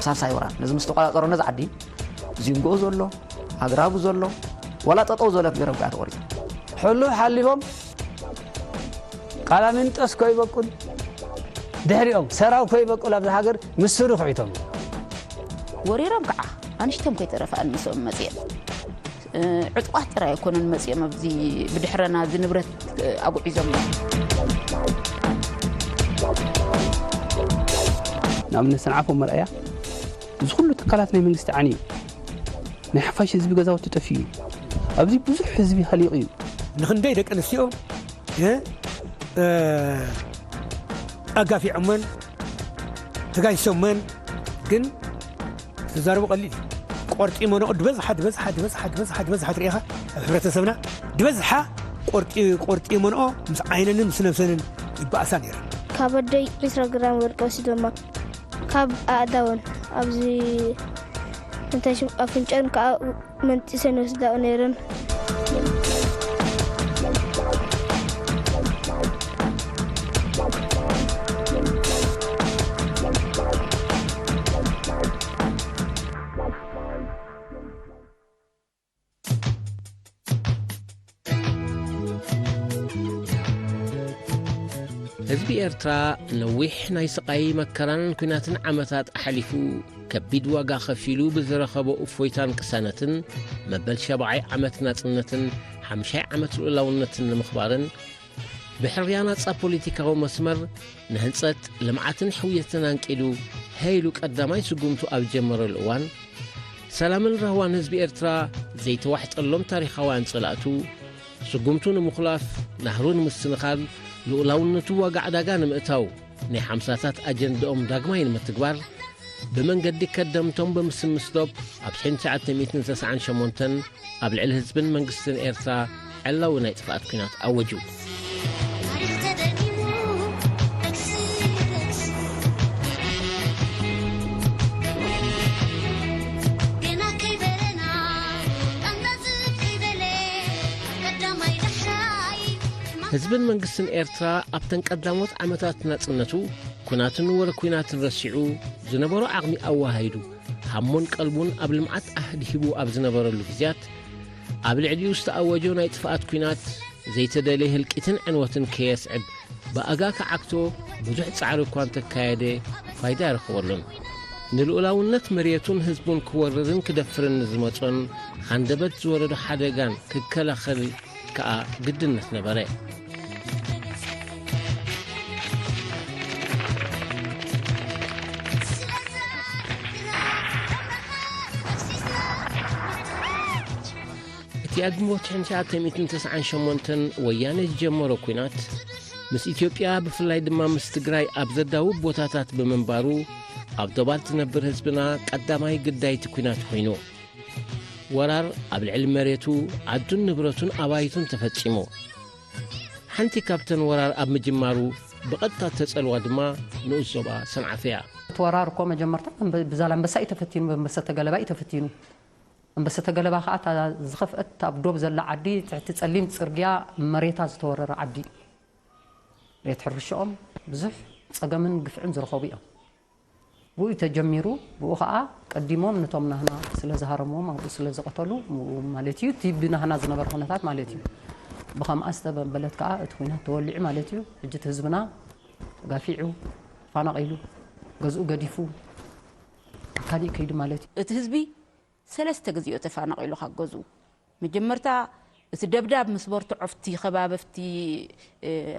ሳልሳይ ወራር ነዚ ምስ ተቆጻጸሮ ነዚ ዓዲ ዚንጎኡ ዘሎ ኣግራቡ ዘሎ ዋላ ጠጠው ዘሎ ገረብ ጋር ተቆሪጹ ሕሉፍ ሓሊፎም ቃላሚንጦስ ኮይበቁል ድሕሪኦም ሰራው ኮይበቁል ኣብዚ ሃገር ምስሩ ክዒቶም ወሪሮም ከዓ ኣንሽቶም ከይተረፈኣን ምስኦም መፅኦም ዕጥቋት ጥራይ ኣይኮኑን መፅኦም ኣብዚ ብድሕረና እዚ ንብረት ኣጉዒዞም ንኣብነት ሰንዓፈ መርኣያ እዚ ኩሉ ትካላት ናይ መንግስቲ ዓንዩ ናይ ሓፋሽ ህዝቢ ገዛውቲ ጠፊኡ ኣብዚ ብዙሕ ህዝቢ ሃሊቑ እዩ ንክንደይ ደቂ ኣንስትዮ እ፣ እ፣ ኣጋፊዖመን ተጋይሶመን ግን ትዛረቡ ቀሊል እዩ። ቆርጢ መኖ ድበዝሓ ድበዝሓ ድበዝሓ ድበዝሓ ድበዝሓ ትሪኢኻ ኣብ ሕብረተሰብና ድበዝሓ ቆርጢ ቆርጢ መንኦ ምስ ዓይነንን ምስ ነብሰንን ይበኣሳ ነይረን። ካብ ኣደይ ዒስራ ግራም ወርቂ ወሲዶማ። ካብ ኣእዳወን ኣብዚ እንታይ ሽም ኣፍንጨን ከዓ መንጢሰን ይወስዳኦ ነይረን። ህዝቢ ኤርትራ ነዊሕ ናይ ስቓይ መከራን ኲናትን ዓመታት ኣሕሊፉ ከቢድ ዋጋ ኸፊሉ ብዝረኸቦ እፎይታን ቅሳነትን መበል ሸብዓይ ዓመት ናጽነትን ሓምሻይ ዓመት ልኡላውነትን ንምኽባርን ብሕርያ ናጻ ፖለቲካዊ መስመር ንህንጸት ልምዓትን ሕውየትን ኣንቂዱ ሀይሉ ቀዳማይ ስጉምቱ ኣብ ጀመረሉ እዋን ሰላምን ራህዋን ህዝቢ ኤርትራ ዘይተዋሕጠሎም ታሪኻውያን ጸላእቱ ስጉምቱ ንምኹላፍ ናህሩ ንምስትንኻል ልኡላውነቱ ዋጋ ዕዳጋ ንምእታው ናይ ሓምሳታት ኣጀንድኦም ዳግማይ ንምትግባር ብመንገዲ ከደምቶም ብምስምስዶብ ኣብ ሽሕን ትሽዓተ ሚእትን ተስዓን ሸሞንተን ኣብ ልዕሊ ህዝብን መንግስትን ኤርትራ ዕላዊ ናይ ጥፍኣት ኲናት ኣወጁ። ህዝብን መንግስትን ኤርትራ ኣብተን ቀዳሞት ዓመታት ናጽነቱ ኩናትን ወረ ኩናትን ረሲዑ ዝነበሮ ዓቕሚ ኣወሃሂዱ ሃሞን ቀልቡን ኣብ ልምዓት ኣህዲሂቡ ኣብ ዝነበረሉ ግዜያት ኣብ ልዕሊኡ ዝተኣወጆ ናይ ጥፍኣት ኲናት ዘይተደልየ ህልቂትን ዕንወትን ከየስዕብ ብኣጋ ክዓግቶ ብዙሕ ጻዕሪ እኳ እንተካየደ ፋይዳ ኣይረኸበሉን። ንልኡላውነት መሬቱን ህዝቡን ክወርርን ክደፍርን ንዝመጾን ሃንደበት ዝወረዶ ሓደጋን ክከላኸል ከኣ ግድነት ነበረ። እቲ ኣብ ግንቦት ሽሕን ትሽዓተ ሚእትን ተስዓን ሸሞንተን ወያነ ዝጀመሮ ኲናት ምስ ኢትዮጵያ ብፍላይ ድማ ምስ ትግራይ ኣብ ዘዳውብ ቦታታት ብምንባሩ ኣብ ዶባት ዝነብር ህዝብና ቀዳማይ ግዳይ እቲ ኲናት ኮይኑ። ወራር ኣብ ልዕሊ መሬቱ፣ ዓዱን ንብረቱን ኣባይቱን ተፈጺሙ። ሓንቲ ካብተን ወራር ኣብ ምጅማሩ ብቐጥታ እተጸልዋ ድማ ንኡስ ዞባ ሰንዓፈ እያ። እቲ ወራር እኮ መጀመርታ ብዛላምበሳ እዩ ተፈቲኑ፣ ብኣንበሰተ ገለባ እዩ ተፈቲኑ። ኣንበሰተ ገለባ ከዓ እታ ዝኸፍአት ኣብ ዶብ ዘላ ዓዲ ትሕቲ ጸሊም ጽርግያ መሬታ ዝተወረረ ዓዲ መሬት ሕርሽኦም ብዙሕ ጸገምን ግፍዕን ዝረኸቡ እዮም። ብኡ እዩ ተጀሚሩ። ብኡ ከዓ ቀዲሞም ነቶም ናህና ስለ ዝሃረምዎም ኣብኡ ስለ ዝቐተሉ ማለት እዩ። እቲ ብናህና ዝነበረ ኩነታት ማለት እዩ። ብኸምኣ ዝተበበለት ከዓ እቲ ኩናት ተወሊዑ ማለት እዩ። ሕጂ እቲ ህዝብና ተጋፊዑ፣ ተፋናቒሉ፣ ገዝኡ ገዲፉ ካሊእ ከይዱ ማለት እዩ። እቲ ህዝቢ ሰለስተ ግዜኡ ተፋናቒሉ ካብ ገዝኡ። መጀመርታ እቲ ደብዳብ ምስ በርትዖ ኣብቲ ከባቢ ኣብቲ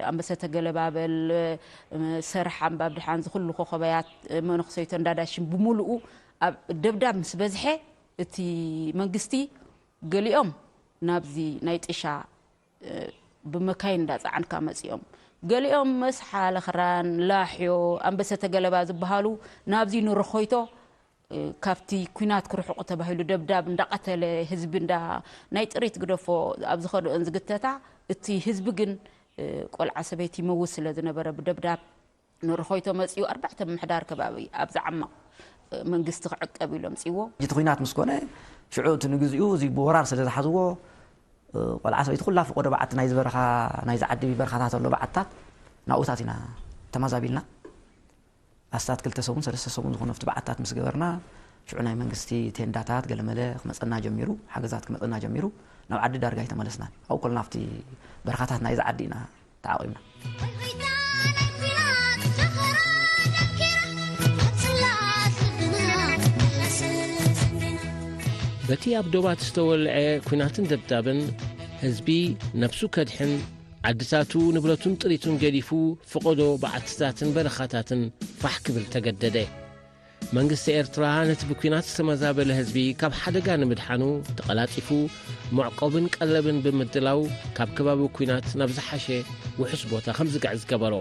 ኣንበሰተ ገለባበል፣ ሰርሓ፣ እምባ ኣብድሓን ዝኹሉ ኮኸበያት መነኽሰይቶ እንዳዳሽን ብምሉኡ ኣብ ደብዳብ ምስ በዝሐ እቲ መንግስቲ ገሊኦም ናብዚ ናይ ጥሻ ብመካይን እንዳፀዓንካ መፂኦም ገሊኦም መስሓ ለኽራን ላሕዮ ኣንበሰተ ገለባ ዝበሃሉ ናብዚ ንረኾይቶ ካብቲ ኲናት ክርሕቑ ተባሂሉ ደብዳብ እንዳቐተለ ህዝቢ እንዳ ናይ ጥሪት ግደፎ ኣብ ዝኸድኦን ዝግተታ እቲ ህዝቢ ግን ቆልዓ ሰበይቲ ይመውት ስለ ዝነበረ ብደብዳብ ንርኾይቶ መፂኡ ኣርባዕተ ምምሕዳር ከባቢ ኣብ ዝዓመቕ መንግስቲ ክዕቀብ ኢሉ ኣምፅዎ። እቲ ኲናት ምስ ኮነ ሽዑ እቲ ንግዚኡ እዚ ብወራር ስለ ዝሓዝዎ ቆልዓ ሰበይቲ ኩላ ፈቆዶ በዓቲ ናይ ዝበረኻ ናይ ዝዓዲ በረኻታት ኣሎ በዓትታት ናብኡታት ኢና ተማዛቢልና ኣስታት ክልተ ሰሙን ሰለስተ ሰሙን ዝኾነ ኣብቲ በዓትታት ምስ ገበርና፣ ሽዑ ናይ መንግስቲ ቴንዳታት ገለመለ ክመጸና ጀሚሩ፣ ሓገዛት ክመጸና ጀሚሩ። ናብ ዓዲ ዳርጋ ኣይተመለስናን። ኣብኡ ከለና ኣብቲ በረኻታት ናይዛ ዓዲ ኢና ተዓቒብና። በቲ ኣብ ዶባት ዝተወልዐ ኲናትን ደብዳብን፣ ህዝቢ ነብሱ ከድሕን፣ ዓድታቱ፣ ንብረቱን ጥሪቱን ገዲፉ፣ ፈቐዶ በዓትታትን በረኻታትን ፋሕ ክብል ተገደደ። መንግስቲ ኤርትራ ነቲ ብኲናት ዝተመዛበለ ህዝቢ ካብ ሓደጋ ንምድሓኑ፣ ተቐላጢፉ መዕቆብን ቀለብን ብምድላው፣ ካብ ከባቢ ኲናት ናብ ዝሓሸ ውሑስ ቦታ ከም ዝግዕዝ ገበሮ።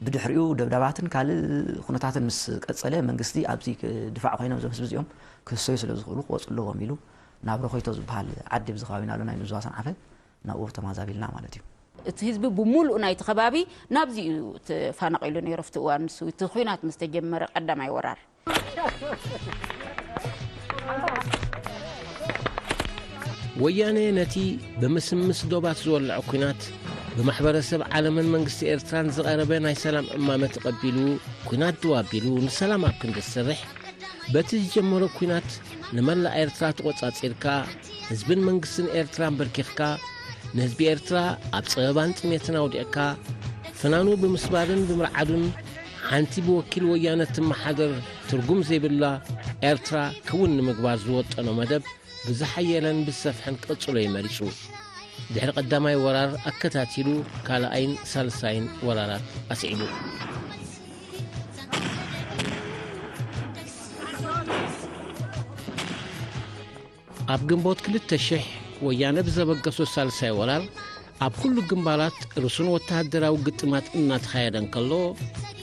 ብድሕሪኡ ደብዳባትን ካልእ ኩነታትን ምስ ቀጸለ፣ መንግስቲ ኣብዚ ድፋዕ ኮይኖም እዞም ህዝቢ እዚኦም ክህሰዩ ስለ ዝኽእሉ ክወጹ ኣለዎም ኢሉ ናብ ረኾይቶ ዝበሃል ዓዲ ኣብዚ ከባቢና ኣሎ ናይ ምዝዋ ሰንዓፈ ናብኡ ተማዛቢልና ማለት እዩ። እቲ ህዝቢ ብምሉእ ናይቲ ከባቢ ናብዚ እዩ ተፋነቒሉ ነይሩ ኣብቲ እዋን ንሱ እቲ ኹናት ምስ ተጀመረ ቀዳማይ ወራር። ወያነ ነቲ ብምስምስ ዶባት ዝወልዖ ኲናት ብማሕበረሰብ ዓለምን መንግስቲ ኤርትራን ዝቐረበ ናይ ሰላም እማመ ተቐቢሉ ኲናት ደው ኣቢሉ ንሰላም ኣብ ክንዲ ዝሰርሕ በቲ ዝጀመሮ ኲናት ንመላእ ኤርትራ ተቖጻጺርካ ህዝብን መንግስትን ኤርትራ ኣንበርኪኽካ ንህዝቢ ኤርትራ ኣብ ጸበባን ጥሜትን ኣውዲቕካ ፍናኑ ብምስባርን ብምርዓዱን ሓንቲ ብወኪል ወያነ እትመሓደር ትርጉም ዘይብላ ኤርትራ ክውን ንምግባር ዝወጠኖ መደብ ብዝሓየለን ብዝሰፍሐን ክቕጽሎ እዩ መሪጹ። ድሕሪ ቀዳማይ ወራር ኣከታቲሉ ካልኣይን ሳልሳይን ወራራት ኣስዒቡ። ኣብ ግንቦት ክልተ ሽሕ ወያነ ብዘበገሶ ሳልሳይ ወራር ኣብ ኩሉ ግንባራት ርሱን ወተሃደራዊ ግጥማት እናተኻየደ እንከሎ፣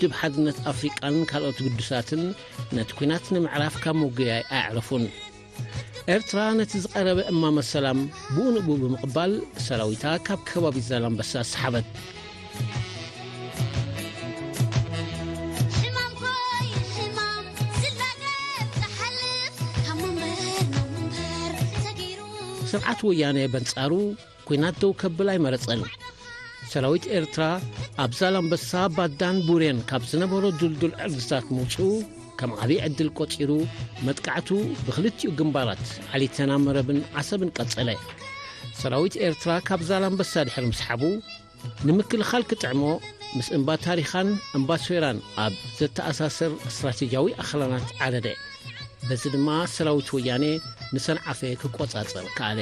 ድብ ሓድነት ኣፍሪቃን ካልኦት ግዱሳትን ነቲ ኲናት ንምዕራፍ ካብ ምጉያይ ኣየዕረፉን። ኤርትራ ነቲ ዝቐረበ እማመ ሰላም ብኡ ንብኡ ብምቕባል ሰራዊታ ካብ ከባቢ ዛላምበሳ ሰሓበት። ስርዓት ወያነ በንጻሩ ኲናት ደው ከብል ኣይመረጸን። ሰራዊት ኤርትራ ኣብ ዛላምበሳ፣ ባዳን ቡሬን ካብ ዝነበሮ ድልዱል ዕርድታት ምውጽኡ ከም ዓብዪ ዕድል ቆጺሩ መጥቃዕቱ ብኽልቲኡ ግንባራት ዓሊተና መረብን ዓሰብን ቀጸለ። ሰራዊት ኤርትራ ካብ ዛላምበሳ ድሕሪ ምስሓቡ ንምክልኻል ክጥዕሞ ምስ እምባ ታሪኻን እምባ ሶይራን ኣብ ዘተኣሳስር ስትራቴጂያዊ ኣኽራናት ዓረደ። በዚ ድማ ሰራዊት ወያነ ንሰንዓፈ ክቆጻጸር ከኣለ።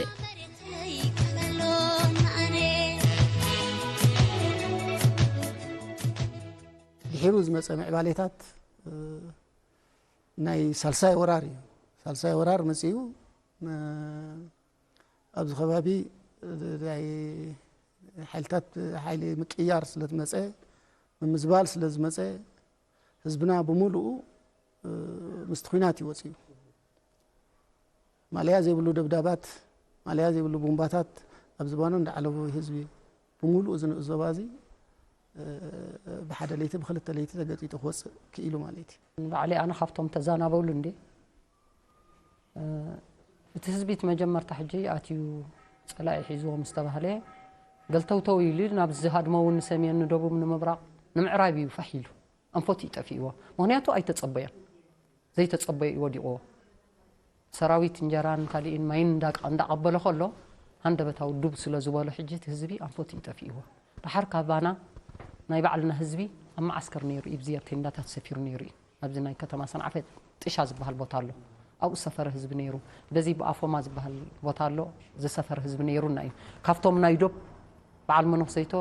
ድሒሩ ዝመጸ ምዕባሌታት ናይ ሳልሳይ ወራር እዩ። ሳልሳይ ወራር መጺኡ ኣብዚ ከባቢ ናይ ሓይልታት ሓይሊ ምቅያር ስለ ዝመጸ፣ ምምዝባል ስለ ዝመጸ፣ ህዝብና ብምሉኡ ምስቲ ኲናት እዩ ወጺኡ። ማልያ ዘይብሉ ደብዳባት፣ ማልያ ዘይብሉ ቡምባታት ኣብ ዝባኑ እንዳዓለቡ ህዝቢ ብምሉኡ እዚ ንኡስ ዞባ እዚ ብሓደ ለይቲ ብክልተ ለይቲ ተገጢጡ ክወፅእ ክኢሉ ማለት እዩ። ንባዕለይ ኣነ ካብቶም ተዛናበውሉ እንዴ እቲ ህዝቢ እቲ መጀመርታ ሕጂ ኣትዩ ፀላኢ ሒዝዎ ምስ ተባህለ ገልተውተው ኢሉ ናብ ዝሃድሞ እውን ንሰሜን ንደቡብ ንምብራቕ ንምዕራብ እዩ ፋሕ ኢሉ ኣንፈቱ እዩ ጠፊእዎ። ምክንያቱ ኣይተፀበዮን። ዘይተጸበዮ እዩ ወዲቕዎ። ሰራዊት እንጀራን ካሊእን ማይን እንዳቀበለ ከሎ ሃንደበታዊ ዱብ ስለ ዝበሎ ሕጂ እቲ ህዝቢ ኣንፈቱ እዩ ጠፊእዎ። ደሓር ካባና ናይ ባዕልና ህዝቢ ኣብ መዓስከር ነይሩ እዩ፣ ብዚ ኣብ ቴንዳታት ሰፊሩ ነይሩ እዩ። ኣብዚ ናይ ከተማ ሰንዓፈ ጥሻ ዝበሃል ቦታ ኣሎ፣ ኣብኡ ዝሰፈረ ህዝቢ ነይሩ። በዚ ብኣፎማ ዝበሃል ቦታ ኣሎ፣ ዝሰፈረ ህዝቢ ነይሩና እዩ። ካብቶም ናይ ዶብ በዓል መነኩሰይቶ፣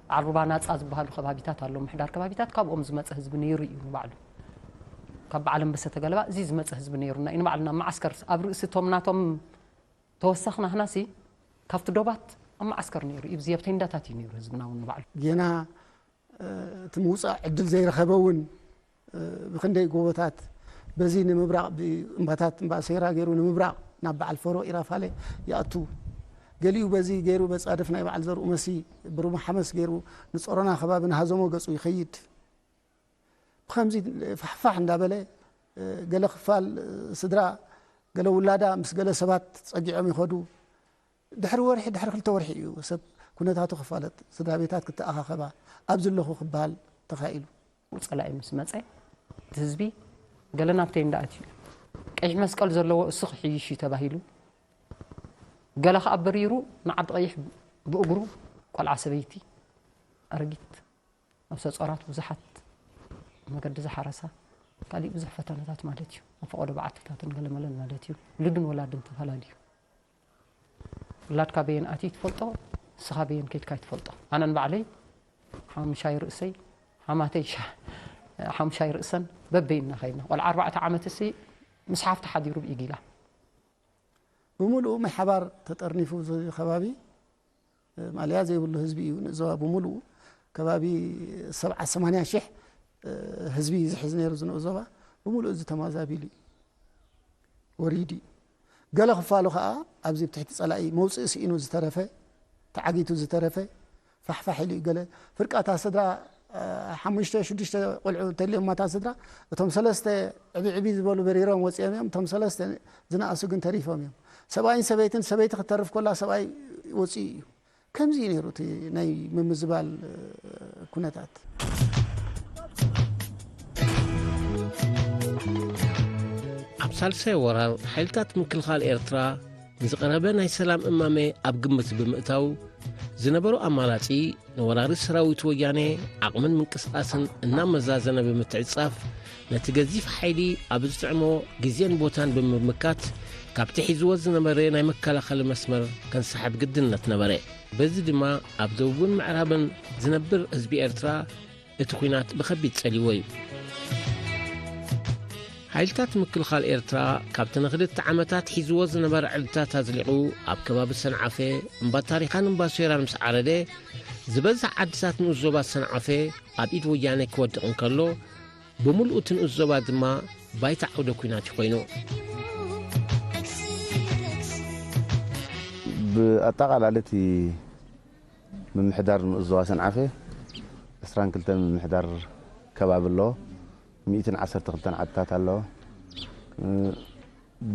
በዓል ሩባ ናጻ ዝበሃሉ ከባቢታት ኣለዉ፣ ምሕዳር ከባቢታት ካብኦም ዝመጸ ህዝቢ ነይሩ እዩ ንባዕሉ። ካብ በዓል ኣንበሰ ተገለባ እዚ ዝመጸ ህዝቢ ነይሩና እዩ ንባዕልና መዓስከር ኣብ ርእሲ እቶም ናቶም ተወሳኽና ህናሲ ካብቲ ዶባት ኣብ መዓስከር ነይሩ እዩ፣ ብዚ ኣብ ቴንዳታት እዩ ነይሩ ህዝብና እውን ንባዕሉ። ጌና እቲ ምውፃእ ዕድል ዘይረኸበ እውን ብክንደይ ጎቦታት በዚ ንምብራቕ ብእምባታት እምባ ሴራ ገይሩ ንምብራቕ ናብ በዓል ፈሮ ኢራፋለ ይኣቱ። ገሊኡ በዚ ገይሩ በፃድፍ ናይ በዓል ዘርኡ መሲ ብሩማ ሓመስ ገይሩ ንፀሮና ከባቢ ንሃዘሞ ገፁ ይኸይድ። ብከምዚ ፋሕፋሕ እንዳበለ ገለ ክፋል ስድራ ገለ ውላዳ ምስ ገለ ሰባት ፀጊዖም ይኸዱ። ድሕሪ ወርሒ ድሕሪ ክልተ ወርሒ እዩ ሰብ ኩነታቱ ክፋለጥ ስድራ ቤታት ክተኣኻኸባ ኣብ ዘለኹ ክበሃል ተኻኢሉ። ጸላኢ ምስ መጸ ህዝቢ ገለ ናብ ቴንዳ ኣትዩ። ቀይሕ መስቀል ዘለዎ እሱ ክሕይሽ እዩ ተባሂሉ። ገለ ከኣ በሪሩ ንዓዲ ቀይሕ ብእግሩ፣ ቆልዓ ሰበይቲ፣ ኣረጊት፣ ነብሰ ጾራት ብዙሓት መገዲ ዝሓረሳ፣ ካሊእ ብዙሕ ፈተነታት ማለት እዩ። ኣብ ፈቐዶ በዓትታትን ገለመለን ማለት እዩ። ውሉድን ወላድን ተፈላለዩ። ውላድካ በየን ኣትዩ ትፈልጦ፣ ንስኻ በየን ከይድካ ትፈልጦ። ኣነ ንባዕለይ ሓሙሻይ ርእሰይ፣ ሓማተይ ሻ-፣ ሓሙሻይ ርእሰን በበይና ኸይድና። ቆልዓ ኣርባዕተ ዓመት እሲ ምስ ሓፍቲ ሓዲሩ ብኢጊላ። ብምሉኡ ማይ ሓባር ተጠርኒፉ እዚ ከባቢ፣ ማልያ ዘይብሉ ህዝቢ እዩ። ንእዞባ ብምሉኡ ከባቢ ሰብዓ ሰማንያ ሽሕ ህዝቢ ዝሕዝ ነይሩ። ዝንኡ ዞባ ብምሉኡ እዚ ተማዛቢሉ እዩ፣ ወሪዱ እዩ። ገለ ክፋሉ ኸዓ ኣብዚ ብትሕቲ ጸላኢ መውፅኢ ስኢኑ ዝተረፈ፣ ተዓጊቱ ዝተረፈ፣ ፋሕፋሕ ኢሉ እዩ። ገለ ፍርቃታ ስድራ፣ አ፣ ሓሙሽተ ሽዱሽተ ቆልዑ እንተልዮማ እታ ስድራ፣ እቶም ሰለስተ ዕቢ ዕቢ ዝበሉ በሪሮም ወፂኦም እዮም። እቶም ሰለስተ ዝነኣሱ ግን ተሪፎም እዮም። ሰብኣይን ሰበይትን፣ ሰበይቲ ክትተርፍ ኮላ ሰብኣይ ወፂኡ እዩ። ከምዚ እዩ ነይሩ እቲ ናይ ምምዝባል፣ እ፣ ኩነታት። ኣብ ሳልሳይ ወራር ሓይልታት ምክልኻል ኤርትራ ንዝቐረበ ናይ ሰላም እማመ ኣብ ግምት ብምእታው ዝነበሮ ኣማራጺ ንወራሪ ሰራዊት ወያነ ዓቕምን ምንቅስቓስን እናመዛዘነ ብምትዕጻፍ ነቲ ገዚፍ ሓይሊ ኣብ ዝጥዕሞ ግዜን ቦታን ብምምካት ካብቲ ሒዝዎ ዝነበረ ናይ መከላኸሊ መስመር ከንሰሕብ ግድነት ነበረ። በዚ ድማ ኣብ ደቡብን ምዕራብን ዝነብር ህዝቢ ኤርትራ እቲ ኲናት ብኸቢድ ጸልይዎ እዩ። ሓይልታት ምክልኻል ኤርትራ ካብቲ ንኽልተ ዓመታት ሒዝዎ ዝነበረ ዓድታት ኣዝሊቑ ኣብ ከባቢ ሰንዓፈ፣ እምባ ታሪኻን እምባ ሶይራን ምስ ዓረደ፣ ዝበዝሕ ዓድታት ንኡስ ዞባ ሰንዓፈ ኣብ ኢድ ወያነ ክወድቕ እንከሎ፣ ብምልኡ እቲ ንኡስ ዞባ ድማ ባይታ ዓውደ ኲናት እዩ ኮይኑ። ብኣጠቓላሊ እቲ ምምሕዳር ንኡስ ዞባ ሰንዓፈ ዕስራን ክልተን ምምሕዳር ከባቢ ኣለዎ። ሚእትን ዓሰርተ ክልተን ዓድታት ኣለዎ።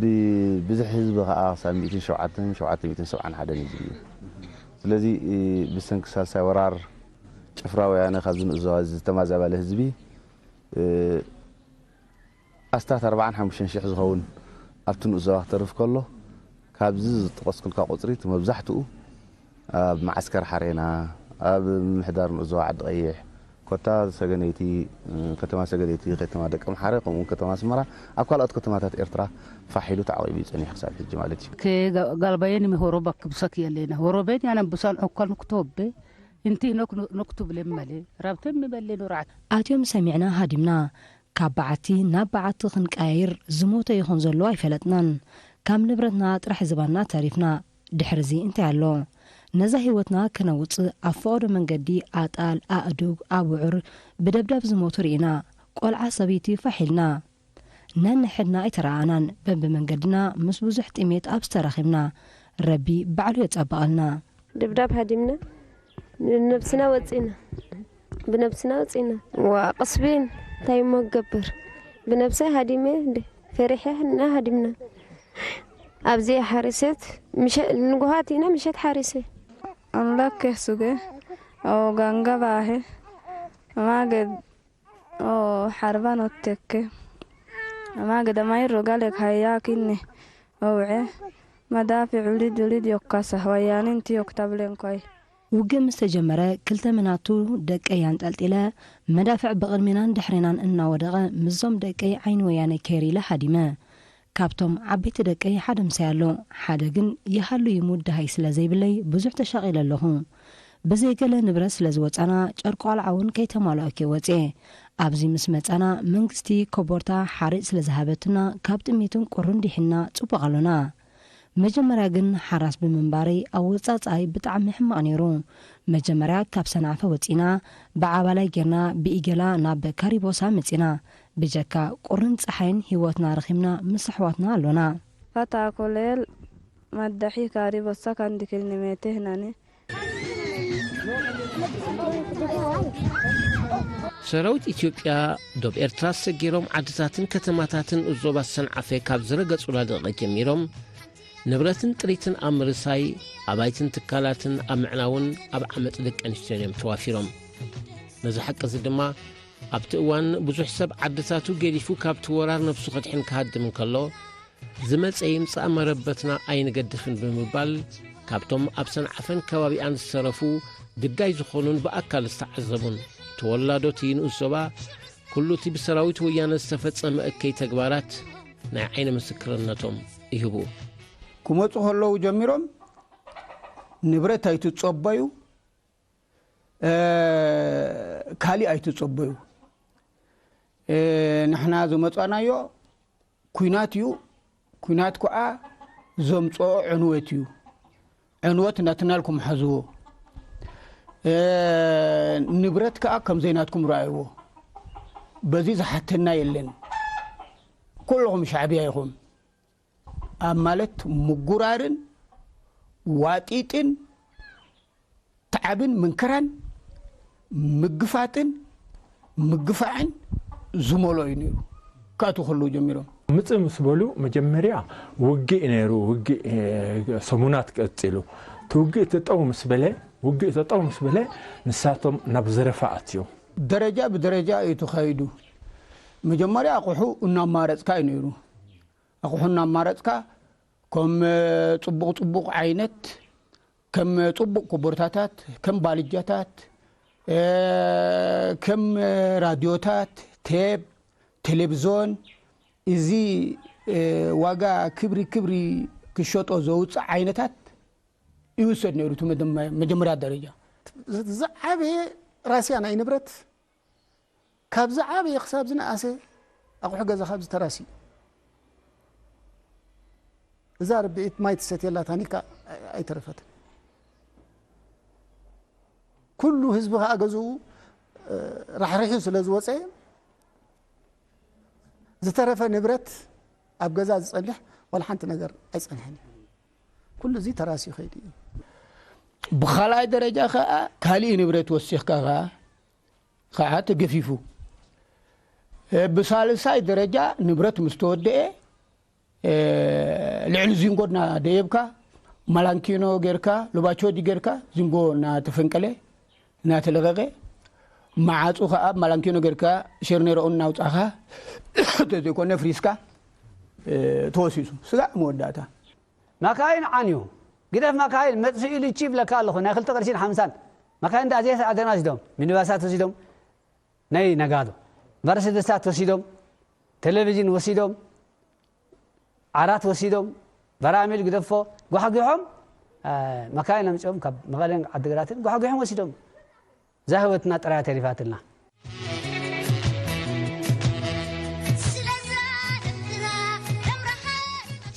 ብብዝሒ ህዝቢ ከዓ ክሳብ ሚእትን ሸውዓተን፣ ሸውዓተ ሚእትን ሰብዓን ሓደን ህዝቢ እዩ። ስለዚ ብሰንኪ ሳልሳይ ወራር ጭፍራ ወያነ ካብዚ ንኡስ ዞባ ዝተማዛበለ ህዝቢ ኣስታት ኣርባዓን ሓሙሽተን ሽሕ ዝኸውን ኣብቲ ንኡስ ዞባ ክተርፍ ከሎ፣ ካብዚ ዝጠቐስኩልካ ቁጽሪ እቲ መብዛሕትኡ ኣብ መዓስከር ሓሬና፣ ኣብ ምምሕዳር ንኡስ ዞባ ዓዲ ቀይሕ፣ ኮታ ሰገነይቲ፣ ከተማ ሰገነይቲ፣ ከተማ ደቀምሓረ፣ ከምኡውን ከተማ ኣስመራ፣ ኣብ ካልኦት ከተማታት ኤርትራ ፋሕ ኢሉ ተዓቒቡ እዩ ጸኒሑ ክሳብ ሕጂ ማለት እዩ። Che ga- galbayeni mi horoba kibsa kiyalena. Horoben yanan busan okkal nuktobe. Inti nok nuktublem male. Rabtem mi belle nurat. ኣትዮም ሰሚዕና ሃዲምና። ካብ በዓቲ ናብ በዓቲ ክንቀያይር ዝሞተ ይኹን ዘሎ ኣይፈለጥናን። ካብ ንብረትና ጥራሕ ዝባንና ተሪፍና። ድሕርዚ እንታይ ኣሎ? ነዛ ህይወትና ከነውጽእ ኣብ ፈቐዶ መንገዲ ኣጣል፣ ኣእዱግ፣ ኣብዑር ብደብዳብ ዝሞቱ ርኢና። ቆልዓ ሰበይቲ ፋሕ ኢልና። ነንሕድና ኣይተረኣኣናን። በብመንገድና ምስ ብዙሕ ጥሜት ኣብዚ ተራኺብና። ረቢ ባዕሉ የጸብቐልና። ድብዳብ ሃዲምና ንነብስና ወፂና ብነብስና ወፂና ዋ ቅስቢን እንታይ እሞ ክገብር ብነብሰይ ሃዲመ እንደ ፈሪሐ እና ሃዲምና ኣብዚ ሓሪሰት ንጉሃት ኢና ምሸት ሓሪሰ Anlakke suge o ganga bahe mage o harban ottekke mage damairo galek hayya kinne owce madafi culid culid yokkasa wayyaninti yoktablenkoy ውግእ ምስ ተጀመረ፣ ክልተ ምናቱ ደቀይ ኣንጠልጢለ፣ መዳፍዕ ብቕድሜናን ድሕሬናን እናወደቐ፣ ምስዞም ደቀይ ዓይኒ ወያነ ከይር ኢለ ሃዲመ። ካብቶም ዓበይቲ ደቀይ ሓደ ምሳይ ኣሎ፣ ሓደ ግን ይሃሉ ይሙት ደሃይ ስለ ዘይብለይ ብዙሕ ተሻቒለ ኣለኹ። ብዘይ ገለ ንብረት ስለ ዝወጻና፣ ጨርቂ ቆልዓ እውን ከይተማላእኩ እየ ወጽየ። ኣብዚ ምስ መጻና፣ መንግስቲ ኮቦርታ ሓርጭ ስለ ዝሃበትና፣ ካብ ጥሜትን ቁርን ዲሒንና ጽቡቕ ኣሎና። መጀመርያ ግን ሓራስ ብምንባረይ ኣወጻጽኣይ ብጣዕሚ ሕማቕ ነይሩ። መጀመርያ ካብ ሰንዓፈ ወጺና ብዓባላይ ጌርና ብኢገላ ናብ ካሪቦሳ መጺና። ብጀካ ቁርን ጸሓይን ህይወትና ረኺብና ምስ ኣሕዋትና ኣሎና። Fata kolel maddaxi kaaribossa kandikil nimete hinani ሰራዊት ኢትዮጵያ ዶብ ኤርትራ ሰጊሮም ዓድታትን ከተማታትን ዞባ ሰንዓፈ ካብ ዝረገጹላ ደቂ ጀሚሮም ንብረትን ጥሪትን ኣብ ምርሳይ ኣባይትን ትካላትን ኣብ ምዕናውን ኣብ ዓመጽ ደቂ ኣንስትዮን እዮም ተዋፊሮም። ነዚ ሓቂ እዚ ድማ ኣብቲ እዋን ብዙሕ ሰብ ዓድታቱ ገዲፉ ካብቲ ወራር ነብሱ ከድሕን ክሃድም እንከሎ፣ ዝመጸ ይምጻእ መረበትና ኣይንገድፍን ብምባል፣ ካብቶም ኣብ ሰንዓፈን ከባቢኣን ዝተረፉ ግዳይ ዝኾኑን ብኣካል ዝተዓዘቡን ተወላዶቲ ንኡስ ዞባ፣ ኩሉ እቲ ብሰራዊት ወያነ ዝተፈጸመ እከይ ተግባራት ናይ ዓይኒ ምስክርነቶም ይህቡ። ክመጹ ከለዉ ጀሚሮም ንብረት ኣይትጸበዩ፣ እ፣ ካሊእ ኣይትጸበዩ። እ፣ ንሕና ዝመጻናዮ ኲናት እዩ። ኲናት ከኣ ዘምጽኦ ዕንወት እዩ። ዕንወት ናትና ኢልኩም ሓዝዎ። እ፣ ንብረት ከኣ ከም ዘይናትኩም ረኣይዎ። በዚ ዝሓተና የለን። ኩልኹም ሻዕብያ ኢኹም። ኣብ ማለት ምጉራርን ዋጢጥን፣ ተዓብን ምንክራን፣ ምግፋጥን ምግፋዕን ዝመልኦ እዩ ነይሩ። ካብቲ ከለዉ ጀሚሮም። ምጽእ ምስ በሉ መጀመርያ ውግእ ነይሩ። ውግእ፣ እ፣ ሰሙናት ቀጺሉ። እቲ ውግእ ተጠው ምስ በለ፣ ውግእ ተጠው ምስ በለ፣ ንሳቶም ናብ ዘረፋ ኣትዮም። ደረጃ ብደረጃ እዩ ተኻይዱ። መጀመርያ ኣቑሑ እናማረጽካ እዩ ነይሩ። ኣቑሑ እናማረጽካ፣ ከም ጽቡቕ ጽቡቕ ዓይነት፣ ከም ጽቡቕ ኮቦርታታት፣ ከም ባልጃታት፣ እ፣ ከም ራድዮታት፣ ቴፕ፣ ቴሌቪዞን፣ እዚ፣ እ፣ ዋጋ ክብሪ ክብሪ ክሸጦ ዘውጽእ ዓይነታት ይውሰድ ነይሩ። እቲ መደመ-፣ መጀመርያ ደረጃ። ዝዓበየ ራስያ ናይ ንብረት ካብ ዝዓበየ ክሳብ ዝነኣሰ ኣቑሑ ገዛ ካብ ዝተራሲ፣ እዛ ርብዒት ማይ ትሰትየላ ታኒካ ኣይተረፈትን። ኩሉ ህዝቢ ከኣ ገዝኡ፣ እ፣ ራሕሪሑ ስለ ዝወጸ፣ ዝተረፈ ንብረት ኣብ ገዛ ዝጸንሕ ዋላ ሓንቲ ነገር ኣይጸንሐን እዩ። ኩሉ እዚ ተራስዩ ከይዱ እዩ። ብኻልኣይ ደረጃ ከኣ ካሊእ ንብረት ወሲኽካ ከኣ፣ ከኣ ተገፊፉ። እ፣ ብሳልሳይ ደረጃ ንብረት ምስ ተወደኤ፣ እ፣ ልዕሊ ዚንጎ እናደየብካ፣ ማላንኪኖ ጌርካ፣ ሉባቾዲ ጌርካ፣ ዚንጎ እናተፈንቀለ፣ እናተለቐቐ፣ መዓጹ ከኣ ማላንኪኖ ጌርካ፣ ሸርኔሮኡ እናውጻኻ፣ ተዘይኮነ ፍሪስካ፣ እ፣ ተወሲሱ። ስጋዕ መወዳእታ። ማካይን ዓንዩ። ግደፍ ማካይን መጥፍኡ ኢሉ ቺፕ ለካ ኣለኹ። ናይ ክልተ ቅርሺን ሓምሳን። ማካይን ደኣ ዘይተዓደና ወሲዶም። ሚኒባሳት ወሲዶም። ናይ ነጋዶ። መርሰደሳት ወሲዶም። ቴሌቪዥን ወሲዶም። ዓራት ወሲዶም። በራሚል ግደፎ። ጓሕጒሖም፣ እ፣ ማካይን ኣምጺኦም ካብ መቐለን ዓዲግራትን ጓሕጒሖም ወሲዶም። እዛ ህይወትና ጥራያ ተሪፋትልና።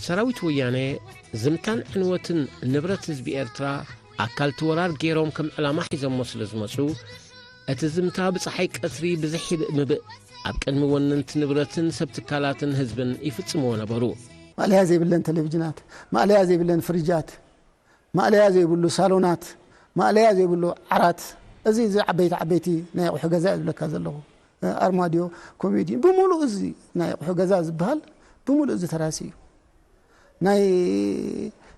ሰራዊት ወያነ ዝምታን ዕንወትን ንብረት ህዝቢ ኤርትራ ኣካል እቲ ወራር ገይሮም ከም ዕላማ ሒዞሞ ስለ ዝመጹ፣ እቲ ዝምታ ብጸሓይ ቀትሪ ብዘይሕብእ ምብእ ኣብ ቅድሚ ወነንቲ ንብረትን ሰብ ትካላትን ህዝብን ይፍጽምዎ ነበሩ። ማእለያ ዘይብለን ቴሌቪዥናት፣ ማእለያ ዘይብለን ፍሪጃት፣ ማእለያ ዘይብሉ ሳሎናት፣ ማእለያ ዘይብሉ ዓራት፣ እዚ፣ እዚ ዓበይቲ፣ ዓበይቲ ናይ ኣቑሑ ገዛ እየ ዝብለካ ዘለኹ። ኣርማድዮ፣ ኮሜዲን፣ ብምሉእ እዚ ናይ ኣቑሑ ገዛ ዝበሃል ብምሉእ እዚ ተራሲ እዩ። ናይ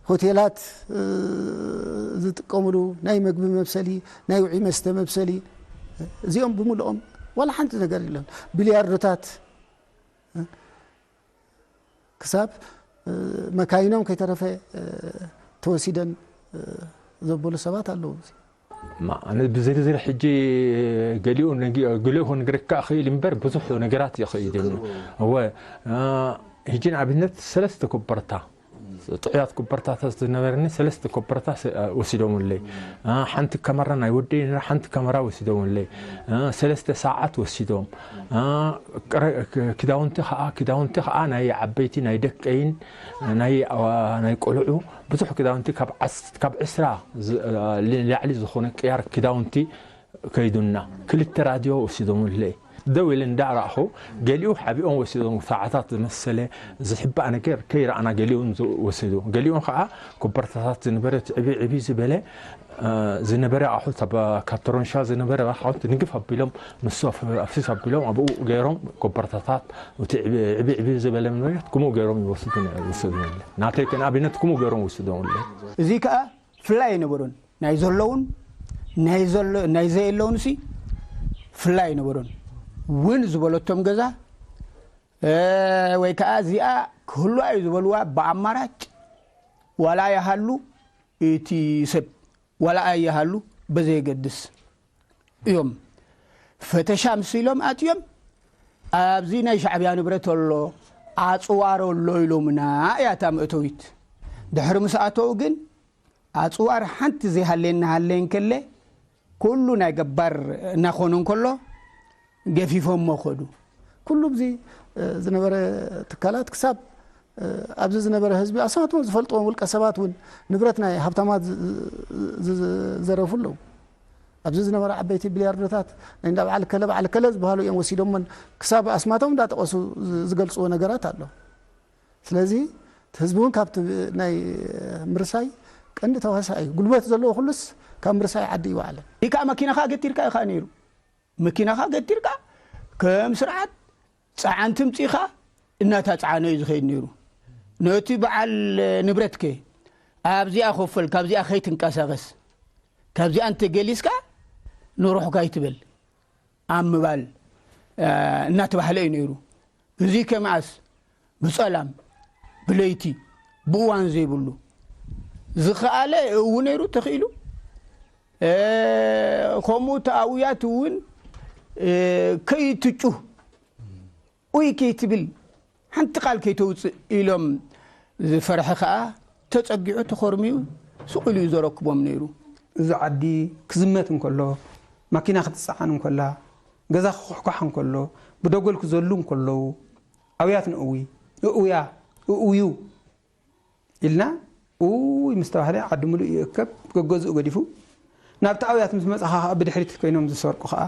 ሆቴላት፣ እ፣ ዝጥቀምሉ ናይ መግቢ መብሰሊ፣ ናይ ውዑይ መስተ መብሰሊ፣ እዚኦም ብምሉኦም ዋላ ሓንቲ ነገር የለን። ቢልያርዶታት፣ እ፣ ክሳብ፣ እ፣ መካይኖም ከይተረፈ፣ እ፣ ተወሲደን፣ እ፣ ዘበሉ ሰባት ኣለዉ። ማ-፣ ኣነ ብዝርዝር ሕጂ ገሊኡ ነጊ-፣ ገሊኡ ክነግረካ እኽእል እምበር ብዙሕ ነገራት ይኽእል እዩ። እወ፣ እ፣ ሕጂ ንኣብነት ሰለስተ ኮበርታ፣ ጥዑያት ኮበርታታት ዝነበረኒ ሰለስተ ኮበርታ ሰ-፣ ወሲዶምለይ። እ፣ ሓንቲ ካመራ ናይ ወደይ ነይራ፣ ሓንቲ ካመራ ወሲዶምለይ። እ፣ ሰለስተ ሰዓት ወሲዶም። እ፣ ቅረ-፣ ክ-፣ ክዳውንቲ ኸዓ፣ ክዳውንቲ ኸዓ ናይ ዓበይቲ ናይ ደቀይን ናይ፣ እ፣ ናይ ቆልዑ ብዙሕ ክዳውንቲ ካብ ዓስ-፣ ካብ ዕስራ ዝ-፣ እ፣ ንላዕሊ ዝኾነ ቅያር ክዳውንቲ ከይዱና። ክልተ ራድዮ ወሲዶምለይ። ደው ኢለ እንዳረኣኹ፣ ገሊኡ ሓቢኦም ወሲዶም፣ ሰዓታት ዝመሰለ ዝሕባእ ነገር ከይረኣና ገሊኡ ዝወሰዱ። ገሊኡ ኸዓ ኮበርታታት ዝነበረ፣ እቲ ዕብይ ዕብይ ዝበለ፣ እ፣ ዝነበረ ኣቑሑት፣ ኣብ፣ ካብ ተሮንሻ ዝነበረ ኣቑሑት ንግፍ ኣቢሎም፣ ንሱ ኣፍ-፣ ኣፍሲስ ኣቢሎም፣ ኣብኡ ገይሮም ኮበርታታት፣ እቲ ዕብይ፣ ዕብይ ዕብይ ዝበለ ንብረት ከምኡ ገይሮም ይወስዱ ነይሮም፣ ይወስዱ ነይሮም። ናተይ ከ ንኣብነት ከምኡ ገይሮም ወሲዶምለይ። እዚ ከኣ ፍላይ ኣይነበሮን። ናይ ዘለውን ናይ ዘሎ-፣ ናይ ዘየለውን ሲ ፍላይ ኣይነበሮን። እውን ዝበለቶም ገዛ ወይ ከዓ እዚኣ ክህልዋ እዩ ዝበልዋ ብኣማራጭ ዋላ ይሃሉ እቲ ሰብ ዋላ ኣይሃሉ ብዘየገድስ እዮም ፈተሻ ምስ ኢሎም ኣትዮም ኣብዚ ናይ ሻዕብያ ንብረት ኣሎ ኣፅዋር ኣሎ ኢሎምና እያ እታ መእተዊት። ድሕሪ ምስ ኣተው ግን ኣፅዋር ሓንቲ ዘይሃለየና ሃለየ እንከለ ኩሉ ናይ ገባር እናኾነ እንከሎ ገፊፎሞ ከዱ። ኩሉ ኣብዚ ዝነበረ ትካላት ክሳብ ኣብዚ ዝነበረ ህዝቢ ኣስማቶም ዝፈልጥዎም ውልቀ ሰባት እውን ንብረት ናይ ሃብታማት ዝዘረፉ ኣለዉ። ኣብዚ ዝነበረ ዓበይቲ ቢልያርዶታት ናይ እንዳ በዓል ከለ በዓል ከለ ዝበሃሉ እዮም ወሲዶሞን ክሳብ ኣስማቶም እንዳጠቐሱ ዝገልፅዎ ነገራት ኣሎ። ስለዚ ህዝቢ እውን ካብቲ ናይ ምርሳይ ቀንዲ ተዋሳኢ እዩ። ጉልበት ዘለዎ ኩሉስ ካብ ምርሳይ ዓዲ ይወዓለን። ይካ መኪናኻ ገቲርካ ኢኻ ነይሩ። መኪናኻ ገቲርካ ከም ስርዓት ጸዓን ትምጺኻ እናተጻዓነ እዩ ዝኸይድ ነይሩ። ነቲ በዓል ንብረትከ ኣብዚኣ ኮፈል ካብዚኣ ከይትንቀሳቐስ ካብዚኣ እንተገሊስካ ንሩሕካ ኣይትበል ኣብ ምባል እናተባህለ እዩ ነይሩ። እዚ ከመኣስ ብጸላም ብለይቲ ብእዋን ዘይብሉ ዝኸኣለ እው ነይሩ ተኽኢሉ ከምኡ ተኣውያት እውን ከይትጩህ ኡይ ከይትብል ሓንቲ ቃል ከይተውፅእ ኢሎም ዝፈርሐ ከዓ ተፀጊዑ ተኾርሚዩ ስቕ ኢሉ እዩ ዘረክቦም ነይሩ። እዚ ዓዲ ክዝመት እንከሎ፣ ማኪና ክትፀዓን እንከላ፣ ገዛ ክኹሕኳሕ እንከሎ፣ ብደጎል ክዘሉ እንከለዉ፣ ኣውያት ንእዊ፣ እውያ፣ እውዩ ኢልና እውይ ምስ ተባህለ ዓዲ ሙሉእ ይእከብ፣ ገገዝኡ ገዲፉ ናብቲ ኣውያት ምስ መፅኻ ከዓ ብድሕሪት ኮይኖም ዝሰርቁ ከዓ